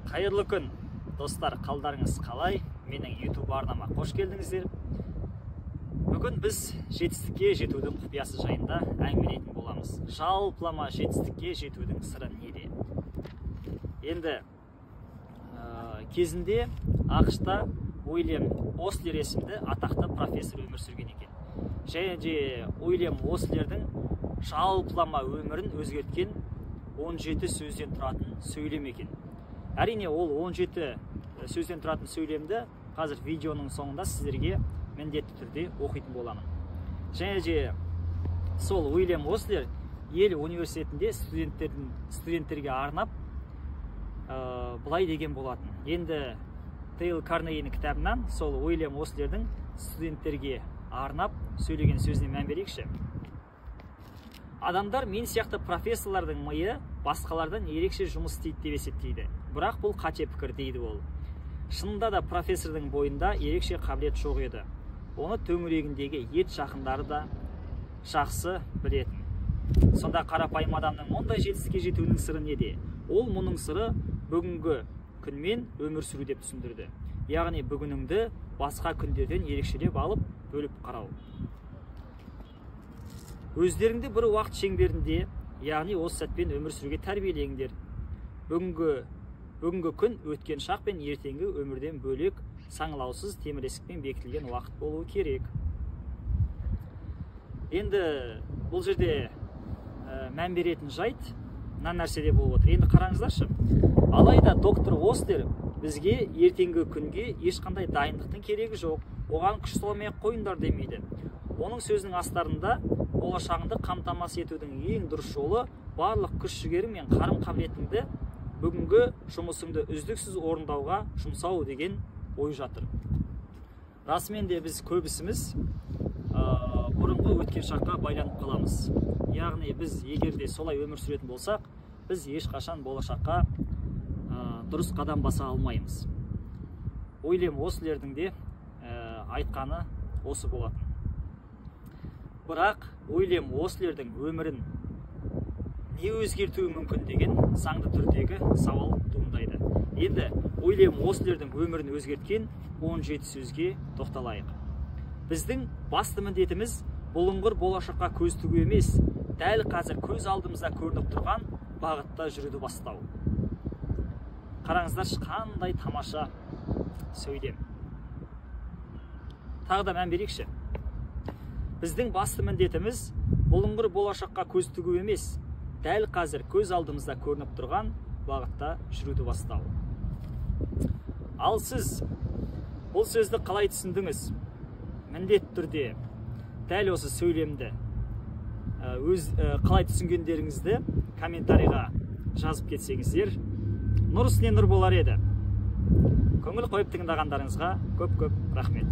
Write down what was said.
Қайырлы күн, достар, қалдарыңыз қалай? Менің YouTube арнама қош келдіңіздер. Бүгін біз жетістікке жетудің құпиясы жайында әңгімелейтін боламыз. Жалпылама жетістікке жетудің сыры неде? Енді кезінде АҚШ-та Уильям Ослер есімді атақты профессор өмір сүрген екен. Және де Уильям Ослердің жалпылама өмірін өзгерткен 17 сөзден тұратын сөйлем екен. Әрине, ол 17 сөзден тұратын сөйлемді қазір видеоның соңында сіздерге міндетті түрде оқитын боламын. Және де сол Уильям Ослер Йель университетінде студенттерге арнап былай деген болатын. Енді Дейл Карнегидің кітабынан сол Уильям Ослердің студенттерге арнап сөйлеген сөзіне мән берейікші. Адамдар мен сияқты профессорлардың миы басқалардан ерекше жұмыс істейді деп есептейді. Бірақ бұл қате пікір, дейді ол. Шынында да профессордың бойында ерекше қабілет жоқ еді. Оны төңірегіндегі ет жақындары да жақсы білетін. Сонда қарапайым адамның мұндай жетістікке жетуінің сыры неде? Ол мұның сыры бүгінгі күнмен өмір сүру деп түсіндірді. Яғни бүгініңді басқа күндерден ерекшелеп алып, бөліп қарау. Өздеріңді бір уақыт шеңберінде, яғни осы сәтпен өмір сүруге тәрбиелеңдер. Бүгінгі күн өткен шақ пен ертеңгі өмірден бөлек, саңылаусыз темір есікпен бекітілген уақыт болуы керек. Енді бұл жерде мән беретін жайт мына нәрседе болып отыр. Енді қараңыздаршы. Алайда доктор Ослер бізге ертеңгі күнге ешқандай дайындықтың керегі жоқ, оған күш салмай қойыңдар демейді. Оның сөзінің астарында болашағыңды қамтамасыз етудің ең дұрыс жолы барлық күш-жігерің мен қарым-қабілетіңді бүгінгі жұмысыңды үздіксіз орындауға жұмсау деген ой жатыр. Расымен де біз көбісіміз бұрынғы өткен шаққа байланып қаламыз. Яғни біз егер де солай өмір сүретін болсақ, біз ешқашан болашаққа дұрыс қадам баса алмаймыз. Уильям Ослердің де айтқаны осы болатын. Бірақ Уильям Ослердің өмірін не өзгертуі мүмкін деген заңды түрдегі сауал туындайды. Енді Уильям Ослердің өмірін өзгерткен 17 сөзге тоқталайық. Біздің басты міндетіміз бұлыңғыр болашаққа көз тігу емес, дәл қазір көз алдымызда көрініп тұрған бағытта жүруді бастау. Қараңыздаршы, қандай тамаша сөйлем. Тағы да мән берейікші. Біздің басты міндетіміз бұлыңғыр болашаққа көз тігу емес, дәл қазір көз алдымызда көрініп тұрған бағытта жүруді бастау. Ал сіз бұл сөзді қалай түсіндіңіз? Міндетті түрде дәл осы сөйлемді өз қалай түсінгендеріңізді комментарийға жазып кетсеңіздер, нұр үстіне нұр болар еді. Көңіл қойып тыңдағандарыңызға көп-көп рахмет.